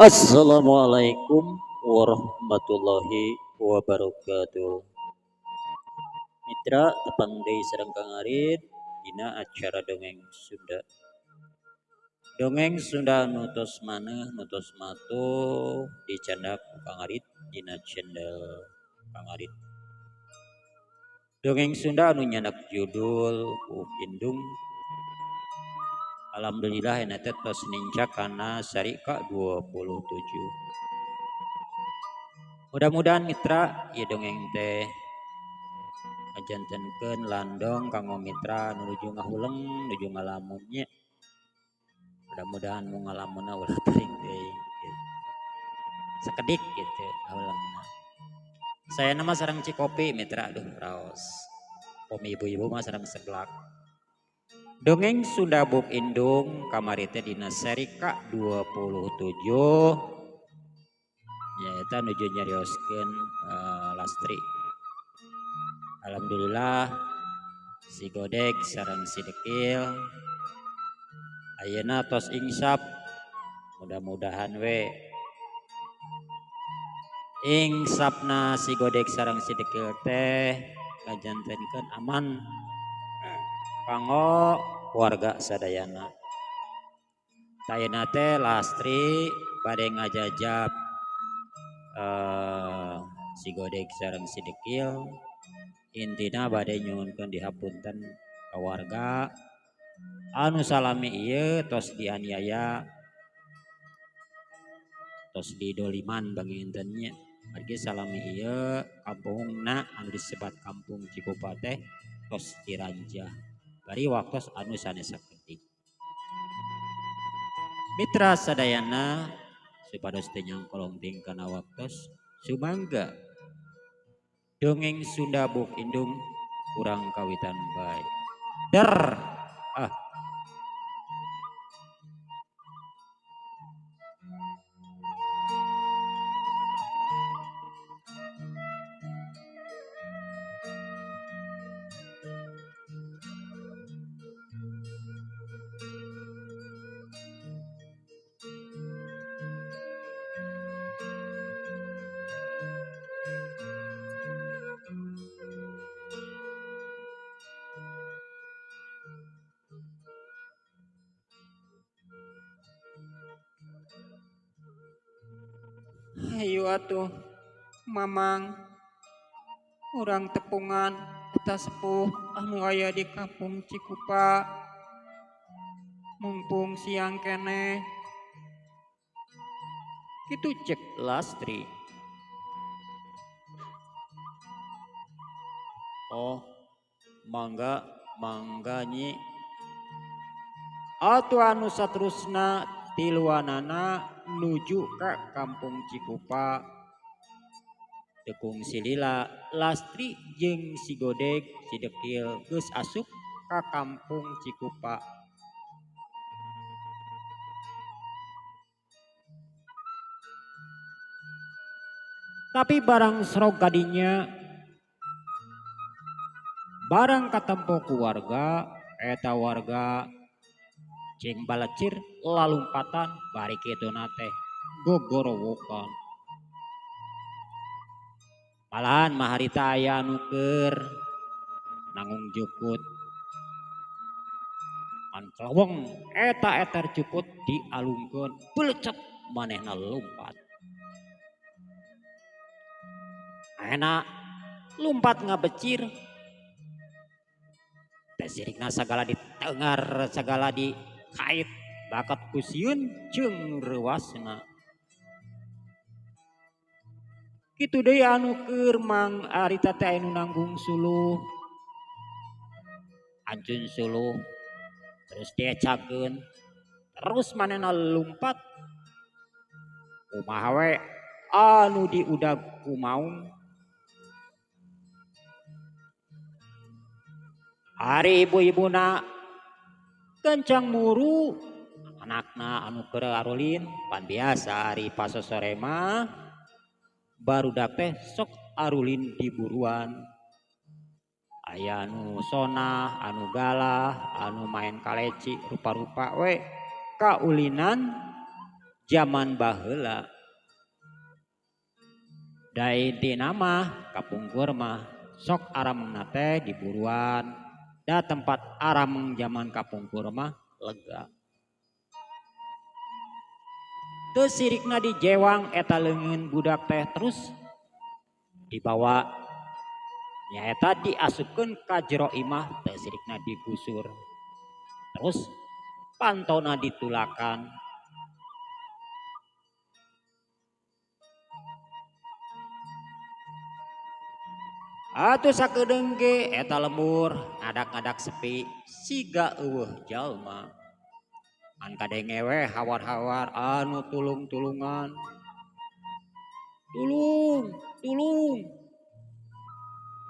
Assalamualaikum warahmatullahi wabarakatuh. Mitra, tepang deui sareng Kang Arid dina acara dongeng Sunda. Dongeng Sunda nu tos maneuh, nu tos matuh dicandak ku Kang Arid dina channel Kang Arid. Dongeng Sunda anu nyandak judul Buuk Indung. Alhamdulillah ayeuna teh tos nincak kana sari ka-27. Mudah-mudahan mitra ieu dongeng teh ngajantenkeun landong kanggo mitra nu nuju ngahuleng, nuju ngalamun nya. Mudah-mudahan nu ngalamunna ulah teuing teuing gitu. Sakedik gitu ngahulengna. Sayana mah sareng cikopi mitra, aduh raos. Upami ibu-ibu mah sareng seblak. Dongeng Sunda Buuk Indung kamari teh dina seri ka-27 nyaeta nuju nyarioskeun Lastri. Alhamdulillah si Godeg sareng si Dekil ayeuna tos insap, mudah-mudahan we insapna si Godeg sareng si Dekil teh kajantenkeun aman kanggo warga sadayana. Ayeuna teh Lastri bade ngajajab si Godeg sareng si Dekil, intina bade nyuhunkeun dihapunten ka warga anu salami ieu tos dianiaya, tos didoliman banginten nya. Margi salami ieu kampungna anu disebat Kampung Cikupa teh tos diranjah bari waktos anu sanes sakedik. Mitra sadayana supados teu nyangkolong teuing kana waktos, sumangga dongeng Sunda Buuk Indung kurang kawitan bae. Der ah. Hayu atuh Mamang, urang tepungan eta sepuh anu aya di Kampung Cikupa. Mumpung siang keneh. Kitu cek Lastri. Oh, mangga, mangga nyi. Atuh anu saterusna tiluanana nuju ka Kampung Cikupa. Tekung silila Lastri jeung si Godeg si Dekil geus asup ka Kampung Cikupa. Tapi barang serog kadinya, barang katempo ku warga, eta warga cing balecir lalumpatan bari kituna teh gogorowokan. Malahan mah harita aya anu keur nanggung jukut. Ngan keleweng eta eter jukut dialungkeun belecet manehna lumpat. Ayeuna lumpat ngabecir. Teh sirikna sagala ditengar, sagala dikait bakat ku sieun jeung reuasna. Kitu deui anu keur mang harita teh anu nanggung suluh. Ancun suluh terus diecakeun, terus manehna lumpat. Kumaha we anu diudag ku maung. Ari ibu-ibuna kencang muru anakna anu keur arulin pan biasa ari pasosore mah barudak teh sok arulin di buruan. Aya anu sonah, anu galah, anu main kaleci, rupa-rupa we kaulinan Zaman baheula da intina mah kapungkur mah sok aramengna teh diburuan da tempat arameng zaman kapungkur mah lega. Teu sirikna dijewang eta leungeun budak teh terus dibawa nyaeta diasupkeun ka jero imah teu sirikna digusur terus pantona ditulakan. Atuh sakedeung ge eta lembur ngadak-ngadak sepi siga eueuh jalma. An kadenge we hawar-hawar anu tulung-tulungan. Tulung, tulung.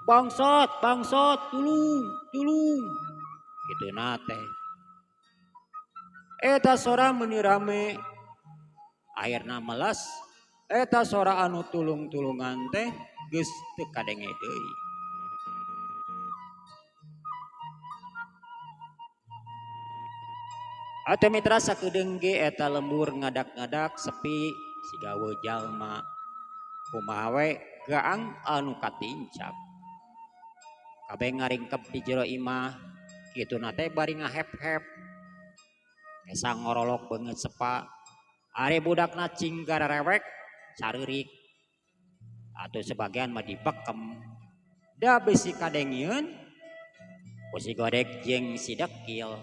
Bangsat, bangsat, tulung, tulung. Kitu na teh. Eta sora meuni rame. Akhirna melas eta sora anu tulung-tulungan teh geus teu kadenge deui. Atuh mitra sakedeung ge eta lembur ngadak-ngadak sepi siga eueuh jalma. Kumaha we gaang anu katincak. Kabeh ngaringkep di jero imah, kituna teh bari ngahep-hep. Esa ngorolok beungeut sepa. Ari budakna cing gararewek careurik. Atuh sebagian mah dibekem. Da bisi kadengieun ku si Godeg jeung si Dekil.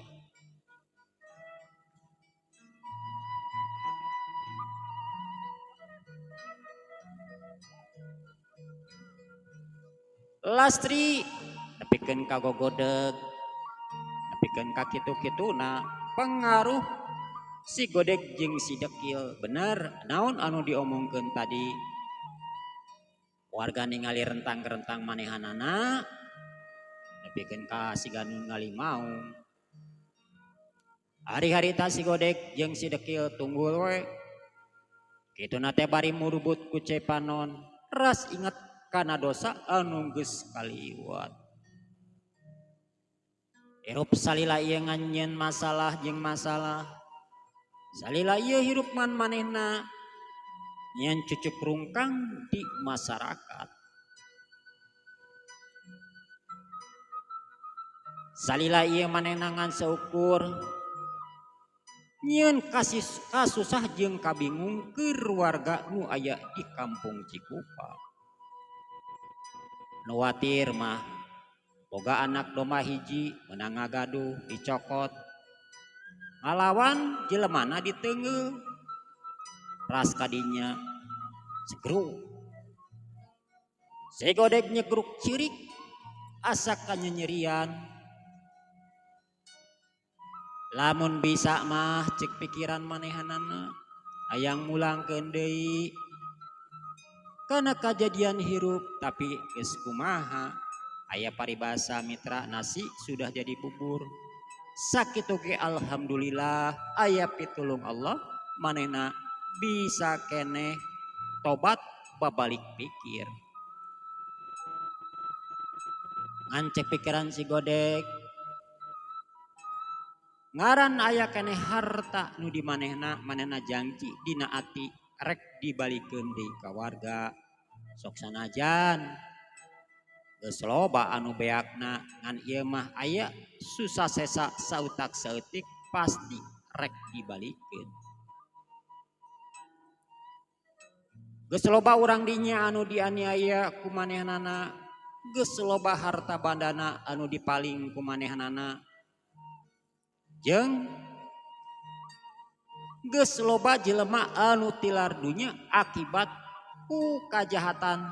Lastri nepikeun ka gogodeg, nepikeun ka kitu-kituna pengaruh si Godeg jeung si Dekil. Bener naon anu diomongkeun tadi? Warga ningali rentang-rentang manehanana nepikeun ka siga nu ngalimaung. Hari-hari ta si Godeg jeung si Dekil tunggul we. Kituna teh bari murubut ku cepanon, ras inget kana dosa anu geus kaliwat. Hirup salila ieu nganyeun masalah jeung masalah. Salila ieu hirup man manehna nyeun cucuk rungkang di masyarakat. Salila ieu manehna ngan seukur nyeun kasusah jeung kabingung keur warga nu aya di kampung Cikupa. Nu watir mah boga anak domba hiji meunang ngagaduh dicokot ngalawan jelemana diteungeul ras kadinya segruk. Si Godeg nyegruk ceurik asa kanyenyerian. Lamun bisa mah cek pikiran manehanana hayang mulangkeun deui kana kajadian hirup, tapi geus kumaha aya paribasa mitra nasi sudah jadi bubur. Sakitu ge alhamdulillah aya pitulung Allah manehna bisa keneh tobat babalik pikir. Ngan cek pikiran si Godeg ngaran aya keneh harta nu di manehna, manehna jangji dina ati rek dibalikeun deui ka warga. Sok sanajan geus loba anu beakna ngan ieu mah aya susah sesa sautak saeutik pasti rek dibalikeun. Geus loba urang dinya anu dianiaya ku manehnana, geus loba harta bandana anu dipaling ku manehnana, jeung geus loba jelema anu tilar dunya akibat ku kajahatan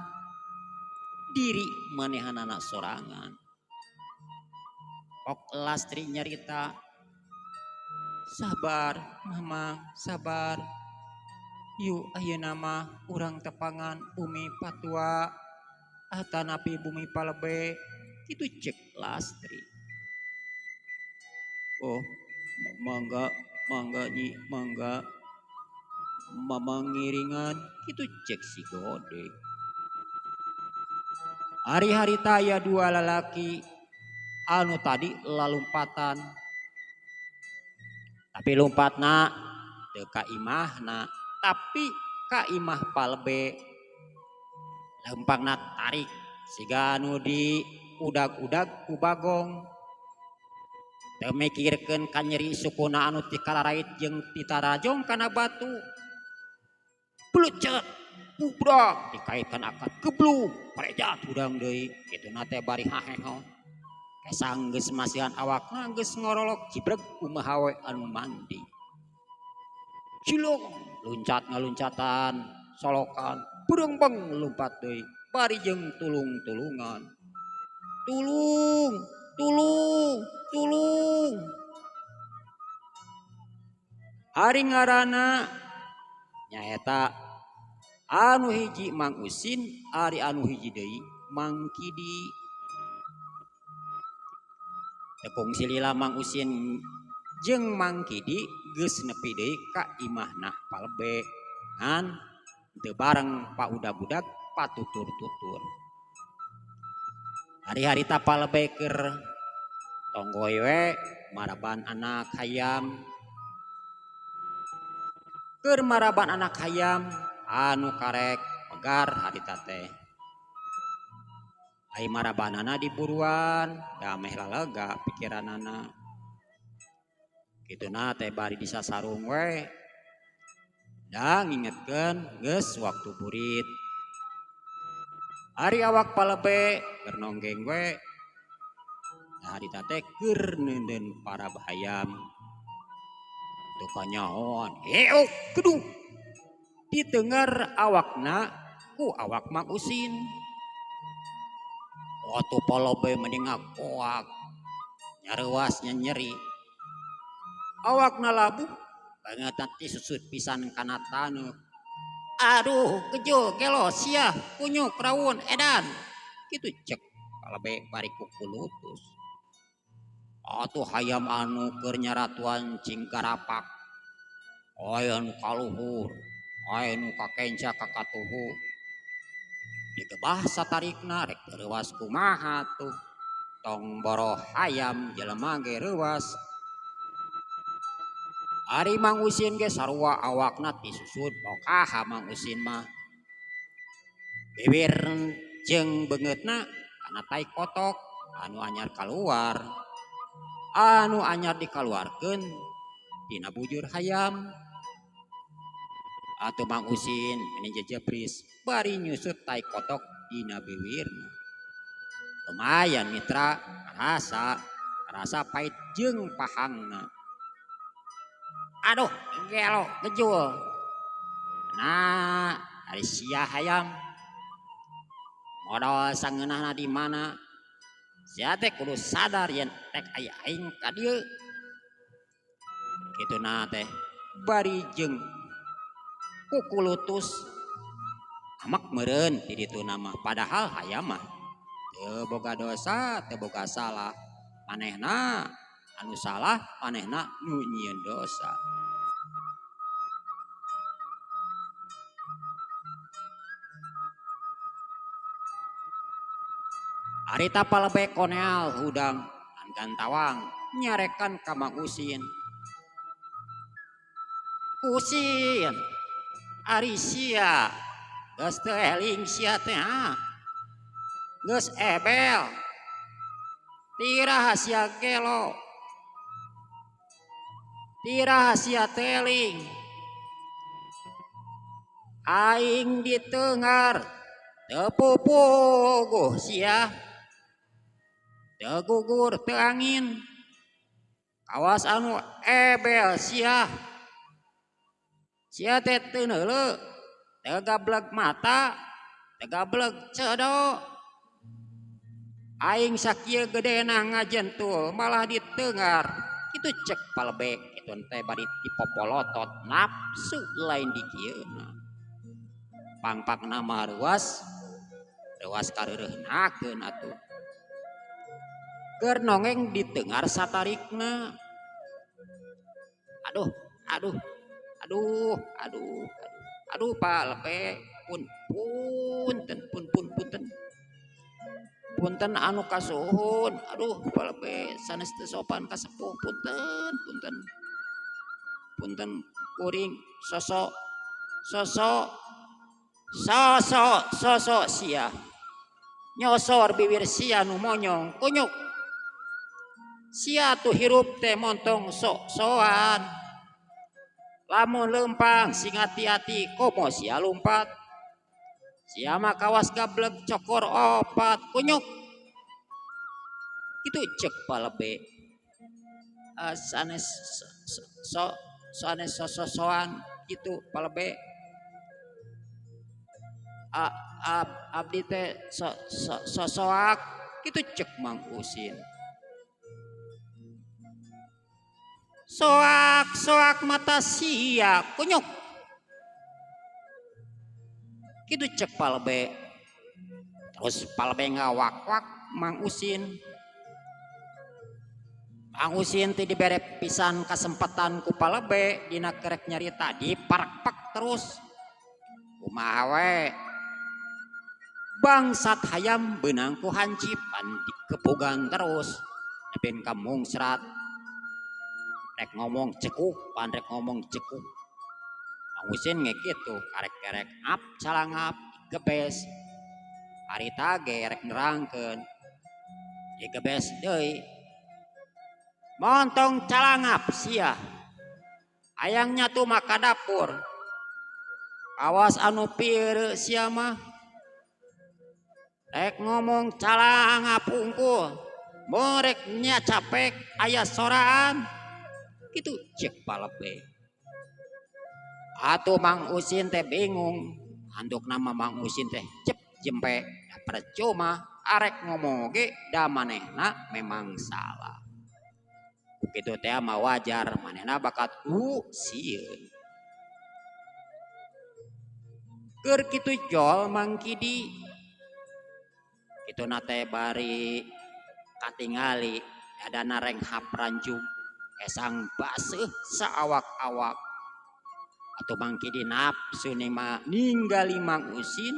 diri manehanana sorangan. Kok Lastri nyarita, sabar mama sabar, yuk ayeuna mah urang tepangan bumi patua atanapi bumi palebe, kitu cek Lastri. Oh mangga mangga nyi mangga, mama ngiringan, kitu cek si Godeg. Hari-hari taya dua lalaki anu tadi lalumpatan, tapi lompatna Teu ka imahna tapi ka imah palebe. Lempangna tarik siga anu di udag-udag ku bagong. Teu mikirkeun ka nyeri sukuna anu ti kalarait jeung titarajong kana batu. Blecet bubrak dikaitkan akad geblug parejat hudang deui kituna teh bari haheho. Kesang geus masihan awakna geus ngorolok cibreg kumaha we anu mandi. Cilong luncat ngaluncatan solokan beureng-beng lumpat deui bari jeung tulung-tulungan. Tulung, tulung, tulung. Ari ngaranna nyaeta anu hiji Mang Usin, ari anu hiji deui Mang Kidi. Tekung silila Mang Usin jeung Mang Kidi geus nepi deui ka imahna palebe. Ngan teu bareng paudag-udag patutur-tutur. Hari-hari ta palebe keur tonggoy we maraban anak hayam. Keur maraban anak hayam anu karek pegar harita teh. Ai marabanana diburuan, dameh lalega pikiranana. Kituna teh bari disasarung we. Da ngingetkeun geus waktu burit. Ari awak palebe keur nonggeng we. Da harita teh keur neundeun para hayam. Teu kanyahoan, heuk gedung. Ditengar awakna ku awak Mang Usin. Atuh palebe mending ngakoak. Nyareuwas nyeri. Awakna labuh bangetan tisusut pisan kana taneuh. Aduh, kejo gelo sia kunyuk rawun edan. Kitu cek palebe bari kukulutus. Atuh hayam anu keur nyaratuan cing garapak. Aya nu kaluhur, aya nu kakenca kakatuhu. Digebah satarikna rek reuwas kumaha tuh. Tong boro hayam jelema ge reuwas. Ari Mang Usin ge sarua awakna tisusut bokaha Mang Usin mah. Bibir jeung beungeutna kana tai kotok anu anyar kaluar. Anu anyar dikaluarkeun tina bujur hayam. Atuh Mang Usin meni jejebris bari nyusut tai kotok dina biwirna. Lumayan mitra rasa pahit jeung pahangna. Aduh, gelo, gejul. Nah, ari sia hayam. Modal sangeunahna di mana? Sia teh kudu sadar yen rek aya aing ka dieu. Kituna teh bari jeung kukulutus amak meureun di ditu mah padahal hayam mah teu boga dosa, teu boga salah. Manehna anu salah, manehna nu nyieun dosa. Ari tapalebe koneal hudang gantawang nyarekan ka Mang Usin. Usin, ari sia geus teu eling sia teh ha. Geus ebel. Tiraha sia gelo. Tiraha sia teling. Aing ditengar teu pupuguh sia. Teu gugur teu angin. Kawas anu ebel sia. Sia teh teu neuleu, teu gableg mata, teu gableg cedo. Aing sakieu gedena ngajentul malah ditengar. Kitu cek palebe kitu teh bari dipopolotot nafsu lain dikieuna. Pangpangna mah reuas, reuas kareureunhakeun atuh. Keur nongeng ditengar satarikna. Aduh, aduh, aduh, aduh, aduh, Pak Lepe pun punten pun pun punten. Punten anu kasuhun. Aduh, Pak Lepe sanes teu sopan ka sepuh punten, punten. Punten Kuring sosok sosok sosok sosok sia nyosor bibir sia nu monyong kunyuk sia tuh hirup teh montong sok-sokan lamun lempang sing hati-hati komo sia lumpat sia mah kawas gablek cokor opat kunyuk itu cek palebe sanes so sanes sosoan gitu palebe abdi teh sosoak gitu cek Mang Usin soak soak mata sia kunyuk gitu cek palebe terus palebe ngawak-wak Mang Usin. Mang Usin teh dibere pisan kesempatan ku palebe dina kerek nyarita diparakpak terus kumaha we bangsat hayam beunang ku hancip pan dikepugan terus nepen ka mungsrat rek ngomong cekuk pan rek ngomong cekuk. Mang Usin nge kitu karek-kerek ap calangap digebes harita ge rek nerangkeun digebes deui montong calangap sia hayangnya tuh maka dapur awas anu pieu sia mah rek ngomong calangap unggul moreknya capek aya soraan gitu cek palebe atuh Mang Usin teh bingung anduk nama Mang Usin teh cep jempe percuma arek ngomong ge da manehna memang salah kitu teh mah wajar manehna bakat ku sieun keur kitu jol Mang Kidi kitu na teh bari katingali dadana renghap ranjung esang baseuh saawak-awak atuh Mang Kidi nafsu ninggali Mang Usin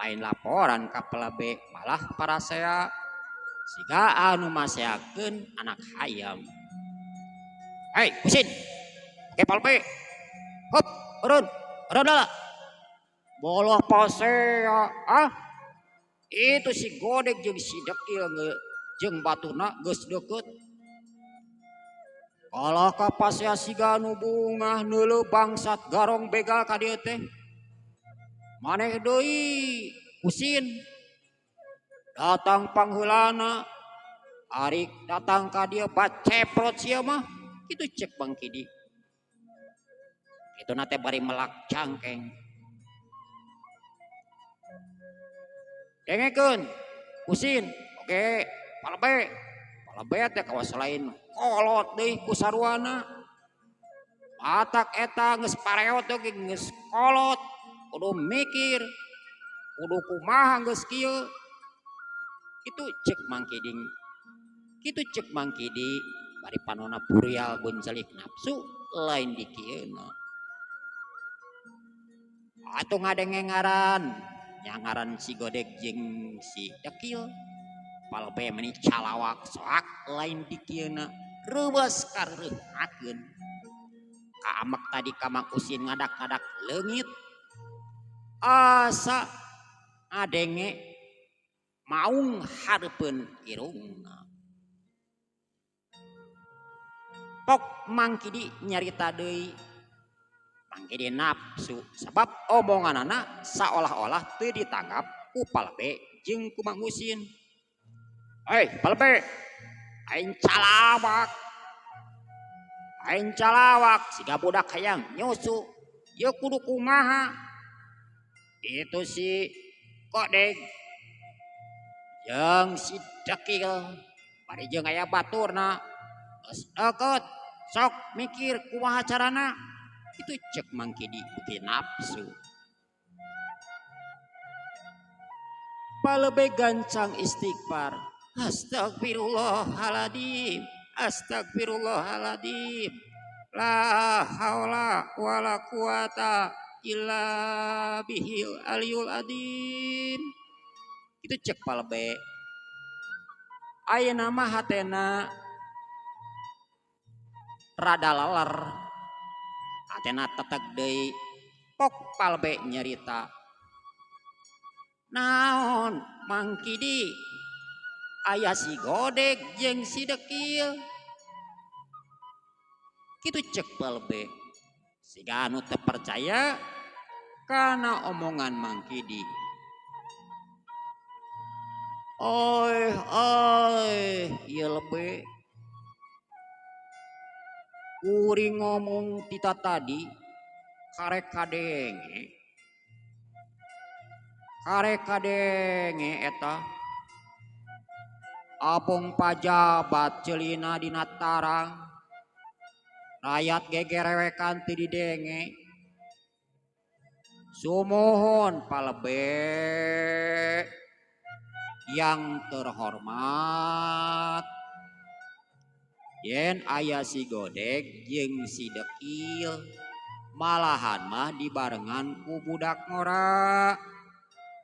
lain laporan ka palebe malah parasea siga anu maseakeun anak hayam. Hei Usin oke palebe hop urun urun lah boloh pasea ah itu si Godek jeung si Dekil jeung batuna geus deukeut. Kalah ka pasea siga nu bungah neuleuh bangsat garong begal ka dieu teh. Maneh deui Usin datang pangheulana arik datang ka dieu baceprot sia mah kitu cek Bang Kidi. Kitu na teh bari melak cangkeng. Dengekeun Usin oke palebe palebe teh kawas lain kolot deui ku saruana matak eta geus pareot deui geus kolot kudu mikir kudu kumaha geus kieu kitu cek Mang Kiding kitu cek Mang Kidi bari panona burial buncelik nafsu lain dikieuna atuh ngadenge ngaran nyangaran si Godek jeung si Dekil palebe meni calawak soak lain dikieuna reueus kareuhakeun kaamek tadi ka Mang Usin ngadak-ngadak leungit asa ngadenge maung hareupeun irungna pok Mang Kidi nyarita deui Mang Kidi nafsu sebab omonganana saolah-olah teu ditanggap ku palebe jeung ku Mang Usin. Hei palebe aing calawak siga budak hayang nyusu ieu kudu kumaha itu si Godek jeung si Dekil bari jeung aya baturna geus deukeut sok mikir kumaha carana itu cek Mang Kidi beuki nafsu palebe gancang istighfar astagfirullahaladzim astagfirullahaladzim la haula wala quwata illa bihil aliyul adzim itu cek palebe ayeuna mah hatena rada laler Atena teteg deui pok palbe nyerita. Naon Mang Kidi aya si Godeg jeung si Dekil. Kitu cek palbe. Siga anu teu percaya kana omongan Mang Kidi. Oi oi ieu lebe. Kuring ngomong tita tadi karek kadenge. Karek kadenge eta. Abong pajabat celina dina tarang. Rakyat gegerewekan ti didenge. Sumuhun palebe yang terhormat. Yen aya si Godeg jeung si Dekil malahan mah dibarengan ku budak ngora.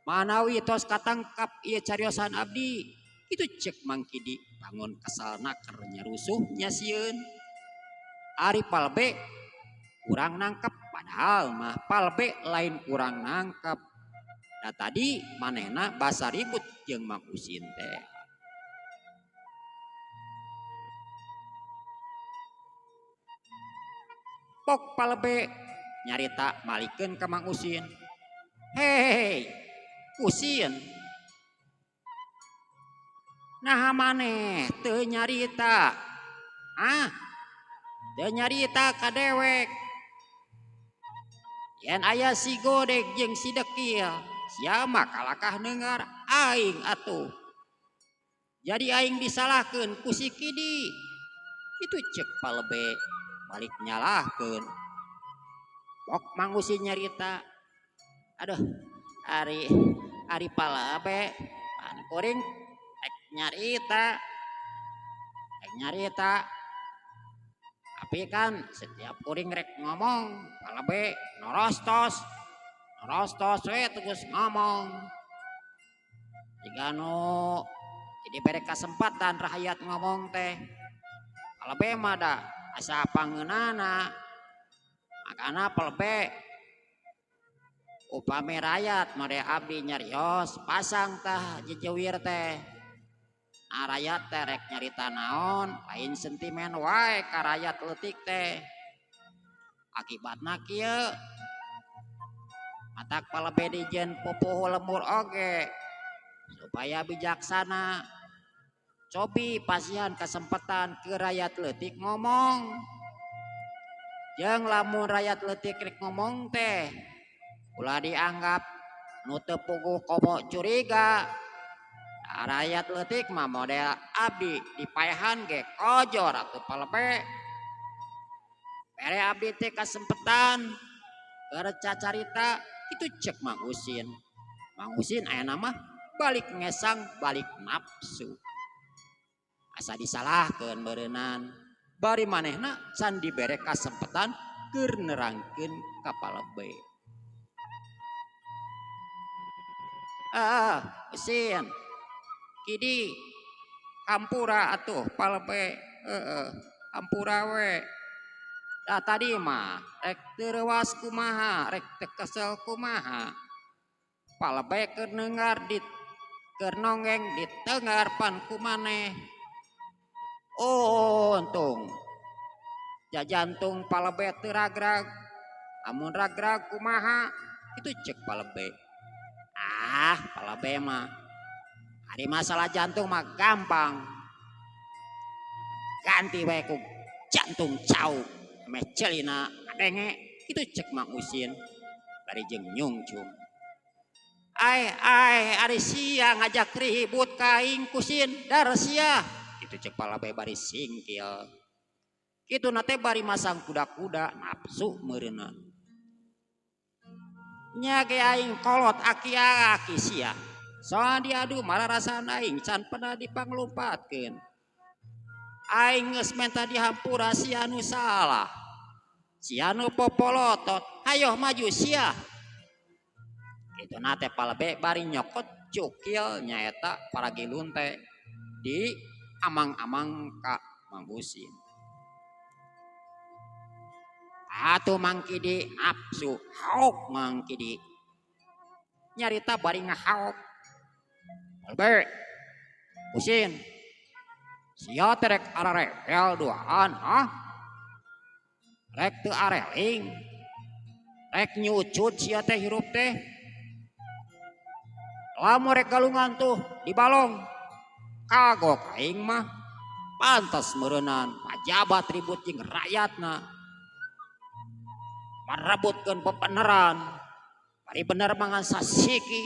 Manawi tos katangkap ieu cariosan abdi. Kitu cek Mang Kidi bangun kesal naker nyarusuh nya sieun. Ari palbe kurang nangkep padahal mah palbe lain kurang nangkep. Da tadi manehna basa ribut jeung Mang Usin teh. Pok palebe nyarita malikeun ka Mang Usin. Hei, Usin. Naha maneh teu nyarita? Ah, teu nyarita ka dewek. Yen aya si Godeg jeung si Dekil, sia mah kalakah neungar aing atuh. Jadi aing disalahkeun ku si Kidi. Kitu cek palebe balik nyalahkeun. Pok Mang Usin nyarita. Aduh, ari palebe pan kuring rek nyarita. Rek nyarita. Tapi kan setiap kuring rek ngomong palebe norostos. Norostos we terus ngomong. Jika nu jadi bere kesempatan rakyat ngomong teh. Palebe mah da asa pangeunana. Makana palebe upami rakyat made abdi nyarios pasang tah jejewir teh. Nah, rakyat teh rek nyarita naon lain sentimen wae ka rakyat leutik teh. Akibatna kieu matak palebe dijen pupuhu lemur oge supaya bijaksana. Cobi pasihan kesempatan ke rakyat leutik ngomong. Jeung lamun rakyat leutik rek ngomong teh ulah dianggap nu teu puguh komo curiga. Nah, rakyat leutik mah model abdi dipaehan ge kojor atuh palebe. Bere abdi teh kasempetan keur cacarita kitu cek Mang Usin. Mang Usin aya mah balik ngesang balik nafsu. Asa disalahkeun beureunan. Bari manehna can dibere kasempetan keur nerangkeun ka palebe. Ah, Usin. Kidi hampura atuh palebe, heeh, hampura we. Da tadi mah rek teu reuas kumaha, rek teu kesel kumaha. Palebe keur neungar di keur nonggeng di tengar pan ku maneh. Oh, untung. Jajantung palebe teu ragrag. Lamun ragrag kumaha? Itu cek palebe. Ah, palebe mah. Ari masalah jantung mah gampang. Ganti wae ku jantung cau. Meh celina adenge. Itu cek Mang Usin. Bari jeung nyungcung. Ai ai ari sia ngajak ribut ka aing kusin dar sia. Itu cek palebe bari singkil. Kitu na teh bari masang kuda-kuda nafsu meureunna. Nya ge aing kolot aki-aki sia. Soal diadu mararasaan aing can pernah dipanglumpatkeun. Aing geus menta dihampura sia nu salah. Sia nu popolotot, hayoh maju sia. Kitu na teh palebe bari nyokot cukil nyaeta paragilun teh di amang-amang ka Mang Usin. Atuh Mang Kidi nafsu haok Mang Kidi. Nyarita bari ngahaok. Palebe Usin. Sia teh rek ararehel duaan, hah? Rek teu areling. Rek nyucut sia teh hirup teh. Lamun rek galungan tuh di balong. Kagok aing mah. Pantas meureunan pajabat ribut jeung rakyatna. Marebutkeun bebeneran. Bari bener mah ngan sasiki.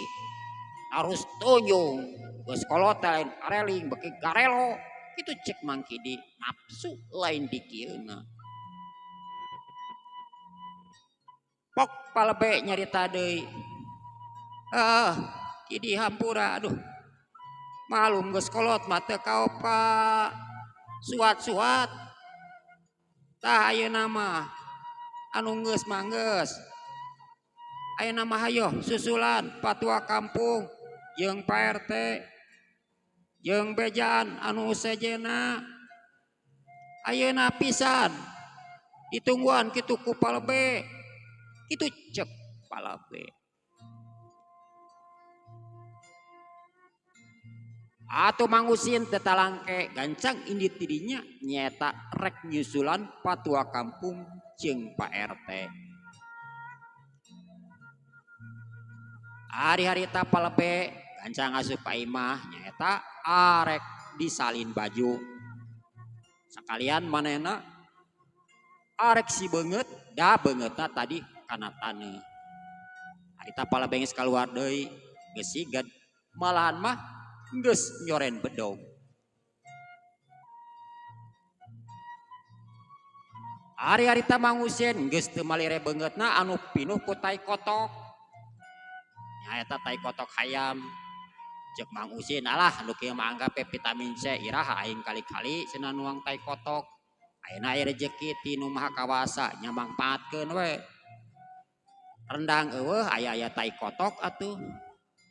Harus tunjung geus kolot lain areling beki garelo. Kitu cek Mang Kidi nafsu lain dikieuna. Pok palebe nyarita deui. Ah, Kidi hampura aduh. Malum geus kolot mah teu kaopa. Suat-suat. Tah ayeuna mah anu geus mah geus. Ayeuna mah hayoh susulan patua kampung jeung Pak RT jeung bejaan anu sejenna. Ayeuna pisan ditungguan kitu ku palebe. Kitu cek palebe. Atuh Mang Usin teu talangke gancang indit tidinya nyaeta rek nyusulan patua kampung jeung Pak RT. Hari-hari ta palebe gancang asup ka imah nyaeta arek disalin baju. Sakalian manehna arek si beungeut da beungeutna tadi kana taneuh. Harita palebe geus kaluar deui geus siged malahan mah geus nyoren bedog. Ari-ari ta Mang Usin geus teu malire beungeutna anu pinuh ku tai kotok. Nyaeta tai kotok hayam. Ceuk Mang Usin alah nu kieu mah anggap we vitamin C iraha aing kali-kali cenah nuang tai kotok. Ayeuna aya rejeki ti nu Maha Kawasa nya mangpaatkeun we. Rendang eueuh aya-aya tai kotok atuh.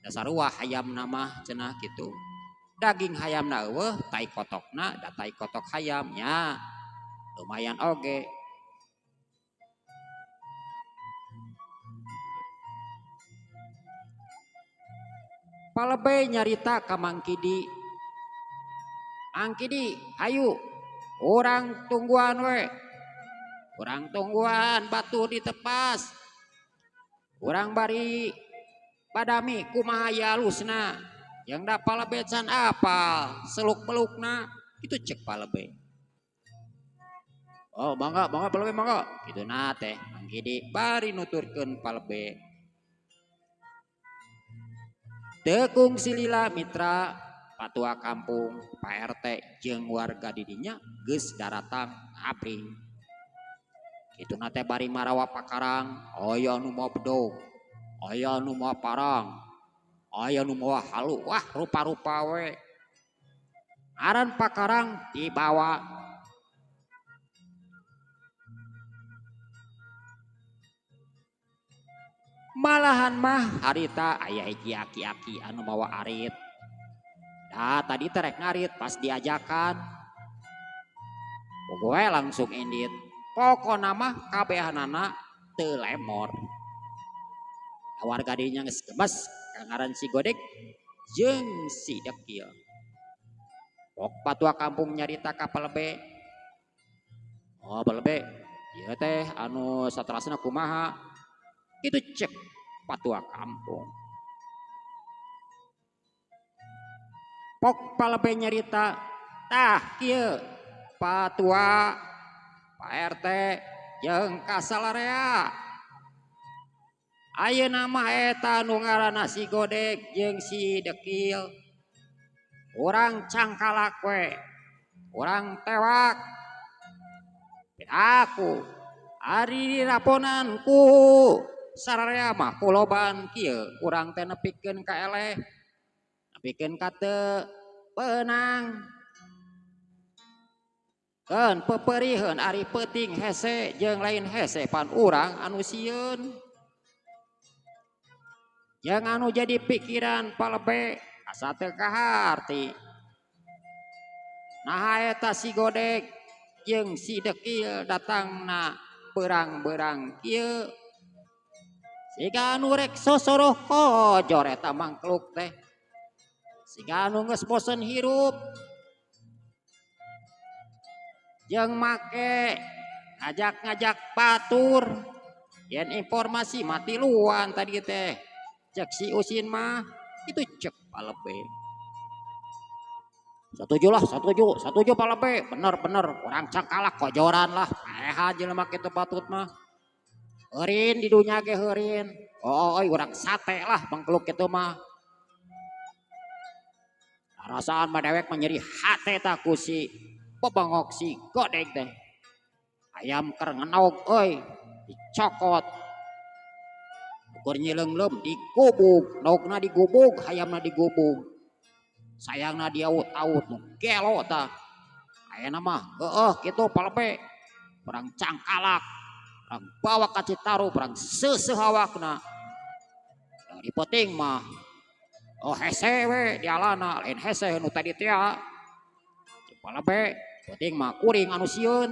Dasar sarua hayamna mah cenah kitu. Daging hayamna eueuh tai kotokna da tai kotok hayam nya. Lumayan oge. Palebe nyarita ka Mang Kidi. Mang Kidi, hayu urang tungguan we. Urang tungguan batu ditepas. Urang bari badami kumaha alusna. Yang da palebe can apal seluk-belukna itu cek palebe. Oh mangga mangga palebe mangga. Kitu na teh Mang Kidi bari nuturkeun palebe. Tekung silila mitra patua kampung Pak RT jeung warga didinya geus daratang ngabring. Kitu na teh bari marawa pakarang aya nu mawa bedog, aya nu mawa parang, aya nu mawa halu, wah rupa-rupa we. Ngaran pakarang dibawa. Malahan mah harita aya hiji aki-aki anu mawa arit. Dah tadi teh rek ngarit pas diajakan. Pokoe langsung indit. Pokona mah kabehanana teu lemor. Warga dinya geus gemes ka ngaran si Godeg jeung si Dekil. Pok patua kampung nyarita ka palebe. Oh palebe, ieu teh anu saterasna kumaha? Kitu cek patua kampung. Pok palebe nyarita, tah kieu patua Pak RT jeung kasalarea. Ayeuna mah eta nu ngaranna si Godeg jeung si Dekil. Urang cangkalak we, urang tewak. Aku ari diraponan ku sararea mah kuloban kieu urang teh nepikeun ka eleh, nepikeun ka teu peunang. Keun peperiheun ari peuting hese jeung lain hese pan urang anu sieun. Jeung anu jadi pikiran palebe asa teu kaharti. Naha eta si Godeg jeung si Dekil datangna Berang-berang kieu siga anu rek sosoroh kojor eta mangkluk teh siga anu geus bosen hirup jeung make ngajak-ngajak batur yen informasi mati luan tadi teh cek si Usin mah itu cek palebe. Setuju lah, setuju, setuju palebe, bener-bener orang cangkalak kojoran lah, eha jelema kitu batut mah. Heurin di dunya ge heurin. Oh, oi urang sate lah mangkluk kitu mah. Rasaan mah dewek mah nyeri hate tah ku si bebengok si godeg teh. Ayam keur ngenog euy, dicokot. Ukur nyileungleum digubug, nogna digubug, hayamna digubug. Sayangna diaut-aut nu gelo tah. Ayeuna mah heueuh kitu palebe. Perang cangkalak, perang bawa ka Citarum, perang seuseuh awakna. Dari penting mah oh hese we dialana, lain hese nu tadi teh. Cek palebe, penting mah kuring anu sieun.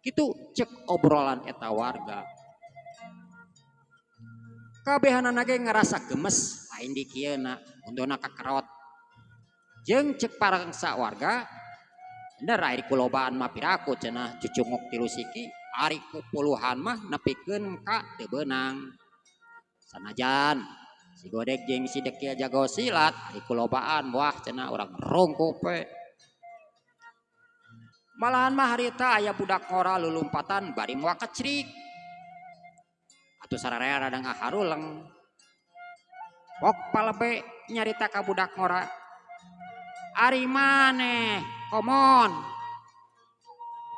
Kitu cek obrolan eta warga. Kabehanana ge ngarasa gemes lain di kieuna, undona kakerot. Jeung cek parangsa warga, bener ari kulobaan mah piraku cenah cucunguk tilu siki, ari ku puluhan mah nepikeun ka teu beunang. Sanajan si Godeg jeung si Dekil jago silat, ari kulobaan wah cenah urang rungkup we. Malahan mah harita aya budak ngora lulumpatan bari moal kecrik. Atuh sararea rada ngaharuleng. Pok palebe nyarita ka budak ngora. Ari maneh komon.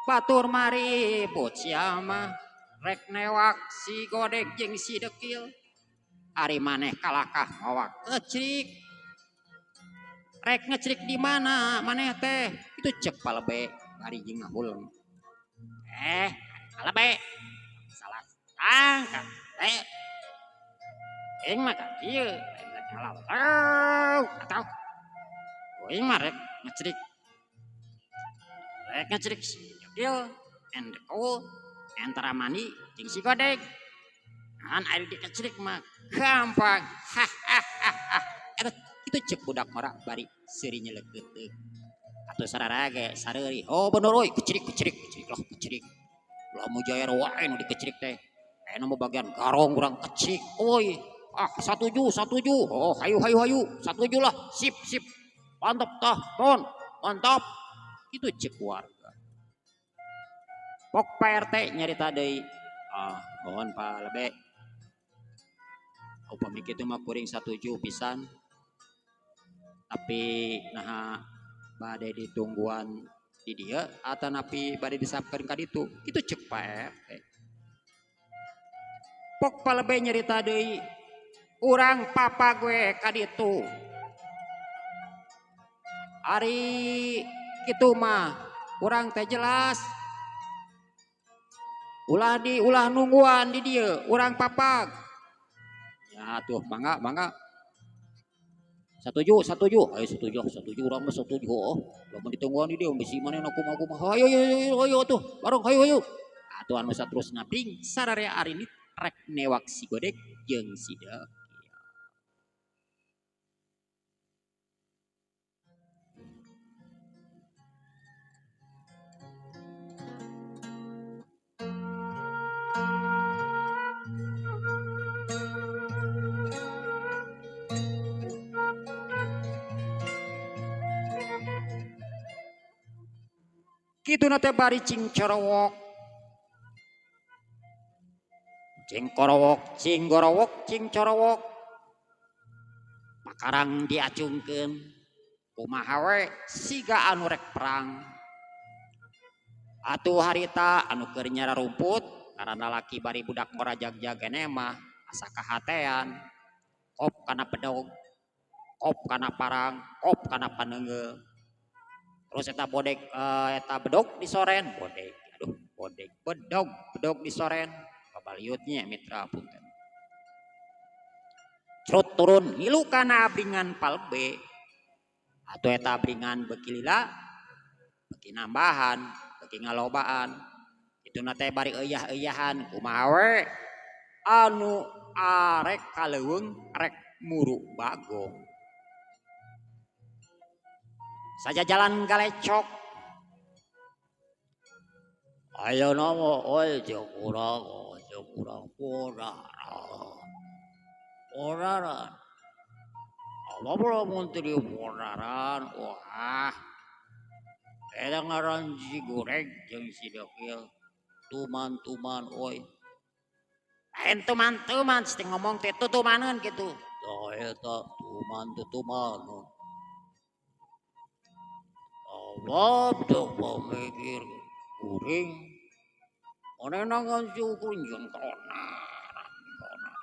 Batur maribut sia mah rek newak si Godeg jeung si Dekil. Ari maneh kalakah mawa kecrik. Rek ngecrik di mana maneh teh? Itu cek palebe bari jeung ngahuleng. Palebe salah tangkap teh. Aing mah ka kieu, lain rek ngalaw atau aing mah rek ngecrik. Rek ngecrik si Dekil, endeko, entara mani jeung si Godeg. Kan ari dikecrik mah gampang. Hahaha. Eta kitu cek budak ngora bari seuri nyeleukeuteuh. Atuh sararea ge sareuri. Oh bener euy, kecrik kecrik kecrik lah kecrik. Ulah mujair wae nu dikecrik teh. Aya nu bagian garong urang kecrik euy. Ah satuju satuju. Oh hayu hayu hayu satuju lah. Sip sip. Mantap tah ton. Mantap. Itu cek warga. Pok Pak RT nyarita deui. Ah mohon Pak Lebe. Upami kitu mah kuring satuju pisan. Tapi naha bade ditungguan di dieu atanapi bade disampeurkeun ka ditu. Kitu cek Pak RT. Pok Pak Lebe nyarita deui. Urang papa gue ka ditu. Ari kitu mah urang teh jelas. Ulah di ulah nungguan di dieu, urang papag. Ya tuh mangga mangga. Satuju satuju. Ayo setuju setuju urang mah setuju. Oh, lamun ditungguan di dieu bisi manehna kumaha kumaha. Hayo hayo hayo hayo tuh, bareng hayo hayo. Atuh anu saterusna bing sararea ari rek newak si Godeg jeung si Dekil. Kituna teh bari cing corowok. Cing korowok, cing gorowok, cing corowok. Pakarang diacungkeun. Kumaha we siga anu rek perang. Atuh harita anu keur nyara rumput karena laki bari budak ngora jag-jag keneh mah asa kahatean. Kop kana pedog, kop kana parang, kop kana paneunggeul. Terus eta bodeg, eta bedog disoren, bodeg, aduh bodeg, bedog, bedog disoren, kabaliutnya mitra punten. Crut turun ngilu kana abringan palbe. Atuh eta abringan beuki lila, beuki nambahan, beuki ngalobaan. Itu na teh bari euyah-euyahan kumaha we anu arek ka leuweung rek muru bagong. Saja jalan galecok. Ayeuna mah euy jeung urang, jeung urang bodaran. Bodaran. Apa lamun teu dibodaran, wah. Eta ngaran si Goreng jeung si Dekil. Tuman-tuman euy. Lain tuman-tuman, teh ngomong teh tutumaneun kitu. Tah eta tuman tutumaneun. Allah teu pamikir kuring. Manehna ngan syukur jeung konaran, konaran.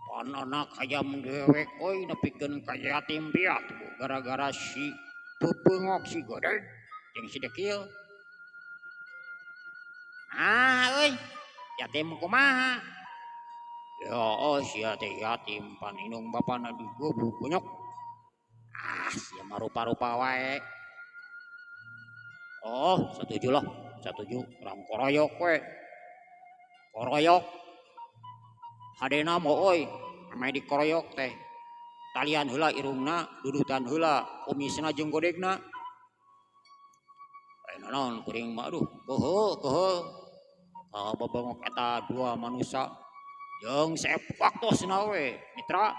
Pan anak hayam dewek euy nepikeun ka yatim piatu gara-gara si peupeungok si Goreng jeung si Dekil. Ah euy, yatim kumaha? Ya oh sia teh yatim pan indung bapana digebuk kunyuk. Ah sia mah rupa-rupa wae. Oh, setuju lah, setuju. Urang koroyok we. Koroyok. Hadena mah euy, ame dikoroyok teh. Talian heula irungna, dudutan heula, kumisna jeung godegna. Aya naon kuring mah aduh, keuheuh keuheuh. Ka babengok eta dua manusia jeung seep waktosna we, mitra.